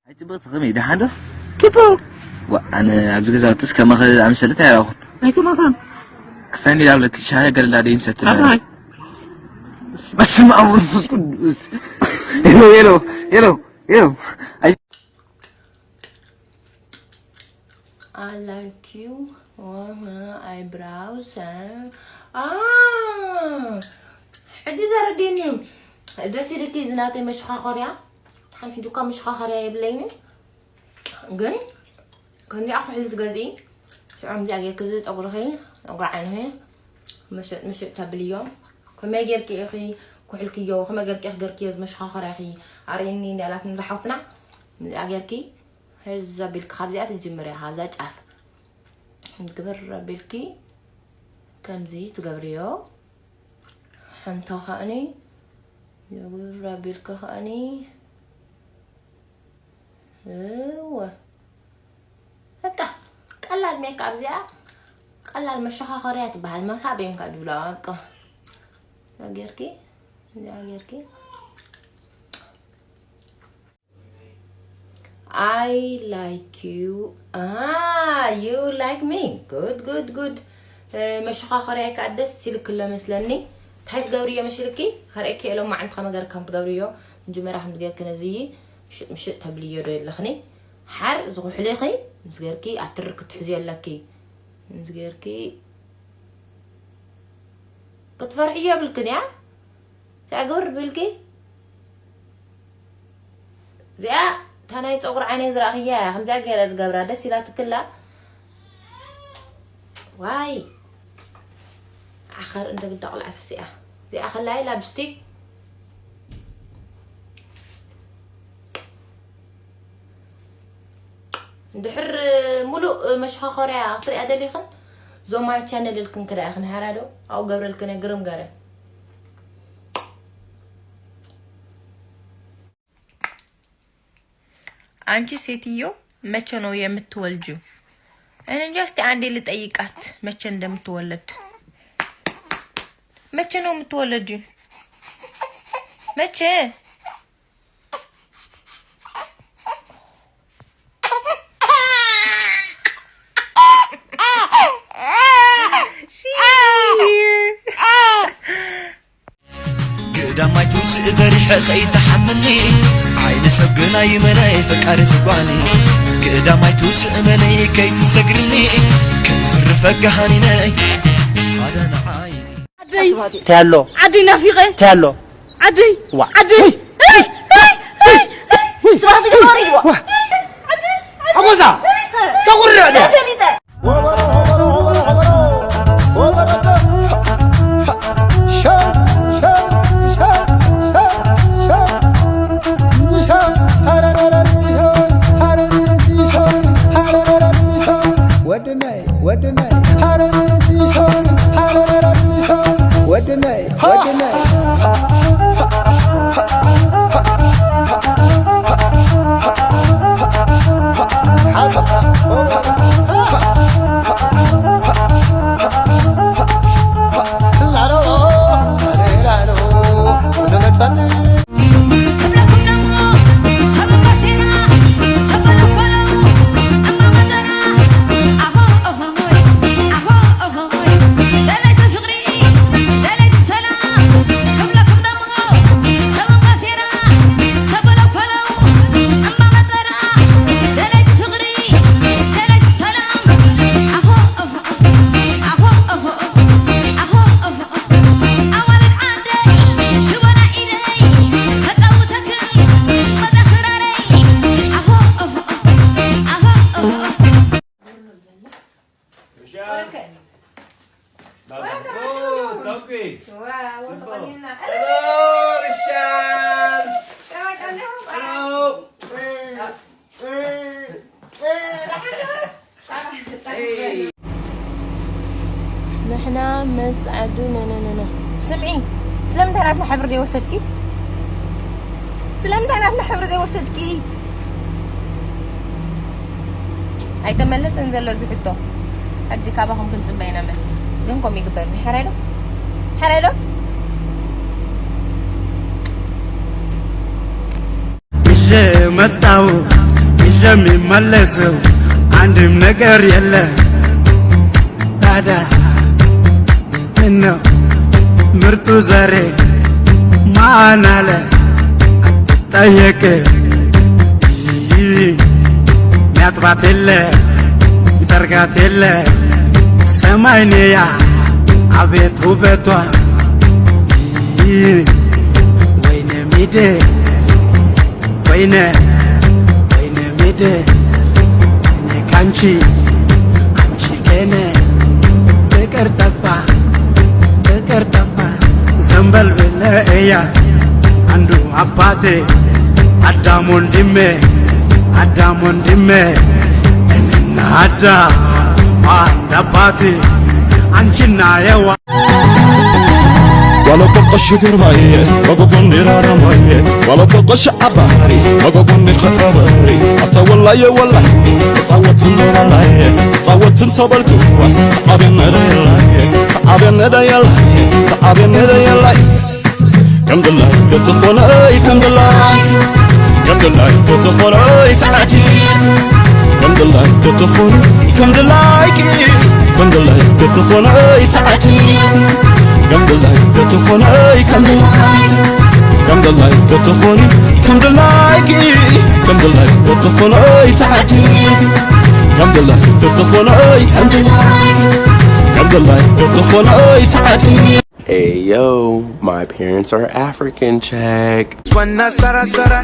ኣይጽብቕቲ ከመይ ደሓን ዶ? ጽቡቕ። ዋ፣ ኣነ ኣብዚ ገዛውትስ ከማኸ ኣምሰልት ኣይረኹን። ኣይከማኸን። ክሳኒ ዳብለኪ ሻሂ ገለላ ደይንሰትን። ኣባይ። በስመ ኣብ ወመንፈስ ቅዱስ። ሄሎ፣ ሄሎ፣ ሄሎ፣ ሄሎ። I like you. Eyebrows. Ah. ሕጂ ዘረዲኒ እዩ። ደስ ኢልኪ እዚ ናተይ መሸኻኸርያ። ሓን ሕጂ እኳ መሸኻኸርያ የብለይን። ግን ከምዚኣ ኩሕሊ ትገዝኢ፣ ሽዑ ከምዚኣ ጌርኪ እዚ ጸጉርኺ፣ ጸጉሪ ዓይንኺ ምሽጥ ምሽጥ ተብልዮ። ከመይ ጌርኪ ኢኺ ኩሕልክዮ፣ ከመይ ጌርኪ ኢኺ ገርክዮ፣ እዚ መሸኻኸርያኺ ኣርእይኒ እንዳላት ንዛ ሓውትና፣ ከምዚኣ ጌርኪ፣ ሕዚ ኣቢልኪ ካብዚኣ ትጅምሪ ኢኻ፣ ካብዛ ጫፍ። ግብር ኣቢልኪ ከምዚ ትገብርዮ። ሓንቶ ከኣኒ፣ ግብር ኣቢልኪ ከኣኒ፣ እወ። በቃ፣ ቀላል ሜክኣፕ እዚኣ፣ ቀላል መሸኻኸርያ ትበሃል። መካብ እዮም ካብ ዝብልዋ፣ በቃ። እዚኣ ጌርኪ፣ እዚኣ ጌርኪ። I like you. Ah, you like me. Good, good, good. እ፣ መሸኻኸርያ ከዓ ደስ ኢልክሎ መስለኒ። እንታይ ትገብርዮ መሽልኪ? ሃርእኪ ሎማዓንቲ ከመይ ገይርካ ከም ትገብርዮ። መጀመርያ ከም ትገብርኪ ነዚ ምሽጥ ምሽጥ ተብልዮ ዶ የለኽኒ? ሓር ዝኹሕልኺ ምስ ገርኪ ኣትር ክትሕዝዮ ኣለኪ። ምስ ገርኪ ክትፈርሕዮ የብልክን እያ። እንታይ ግብር ብልኪ? እዚኣ እታ ናይ ጸጉሪ ዓይነይ ዝረኣኽያ እያ። ከምዚኣ ገይረ ዝገብራ ደስ ኢላትክላ። ዋይ። ዓኸር እንደ ግዳ ቆልዓ ተሲኣ። እዚኣ ከላይ ላፕስቲክ። እንድሕር ሙሉእ መሸኻኸርያ ክትሪኣ ደሊኽን፣ ዞማይ ቻነል ኢልክን ክዳ ኢኽን ሓራዶ፣ ኣብኡ ገብረልክን እየ ግርም ገረ። አንቺ ሴትዮ መቼ ነው የምትወልጂው? እኔ እንጃ፣ እስቲ አንዴ ልጠይቃት መቼ እንደምትወለድ። መቼ ነው የምትወለጂው? መቼ? She's here. ግዳማይ ትውፅእ በሪሐ ከይትሓምኒ ዓይኒ ሰብ ግና ይመነይ ፈቃሪ ዝጓኒ ግዳማይ ትውፅእ እመነይ ከይትሰግርኒ ከይዝርፈ ገሃኒነይ ኣዳንዓይ ዓደይ እንታይ ኣሎ ዓደይ ናፊቐ እንታይ ኣሎ ዓደይ ዋ። ዓደይ ወይ። ኣይ፣ ኣይ፣ ኣይ፣ ኣይ። ስራሕ ትገብር እዩ። ሓጎሳ ተቑርዕ ደ ፈሊጠ ወድነይ ወድነይ ወድነይ ወድነይ ንሕና መጽዓዱ ነነነነ ስምዒ ስለምንታይ ናትና ሕብሪ ዘይወሰድኪ ስለምንታይ ናትና ሕብሪ ዘይወሰድኪ ኣይተመለሰን ዘሎ እዚ ሕቶ ሕጂ ካባኹም ክንጽበ ኢና መልሲ ግን ኮም ይግበርኒ ሕራይ ዶ ሕራይ ዶ ይዤ መጣው የሚመለሰው አንድም ነገር የለ። ታዲያ ምነው ምርጡ ዘሬ ማን አለ? ጠየቅ። ሚያጥባት የለ፣ ሚጠርጋት የለ፣ ሰማይ ነያ አቤት ውበቷ። ወይነ ሚደ፣ ወይነ፣ ወይነ ሚደ፣ ወይነ ካንቺ፣ አንቺ ከነ ፍቅር ጠፋ፣ ፍቅር ጠፋ። ዘንበል ብለ እያ አንዱ አባቴ፣ አዳም ወንድሜ፣ አዳም ወንድሜ፣ እኔና አዳም አንድ አባቴ፣ አንቺና የዋ። Wala poqo shugurmaye, wago gondira ramaye, wala poqo sha'abari, wago gondir khatabari, ata wallaye wallaye, tawatun wallaye, tawatun tabalku was, ta'aben nada yallaye, ta'aben nada yallaye, ta'aben nada yallaye. Come to life, get the fun, hey, come to life. Come to life, get the fun, hey, it's a Come to life, get the fun, come to life. Come to life, get the fun, hey, it's a Come to life, get the fun, hey, come to life. Come to life, get the fun, come to life. Come to life, get the fun, hey, it's a Come to life, get the fun, hey, come to life. Come to life, get the fun, hey, it's a Hey yo, my parents are African, check. Wanna sara sara,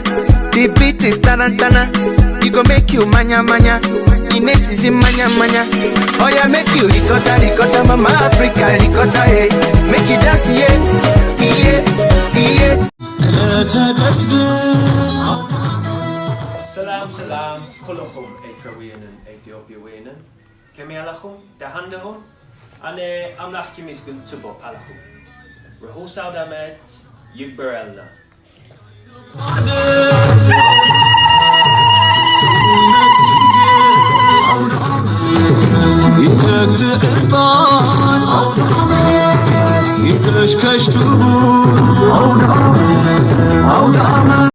the beat is tarantana. It go make you manya manya. Ines is in manya manya. Oh yeah, make you ricotta ricotta, mama Africa ricotta, hey. Make you dance, yeah, yeah, yeah. ሰላም ሰላም ኩልኹም ኤርትራውያንን ኢትዮጵያውያንን፣ ከመይ ኣለኹም? ደሓን ዲኹም? ኣነ ኣምላኽ ይመስገን ጽቡቕ ኣለኹ። ርሑስ ኣውደ ዓመት ይግበረልና።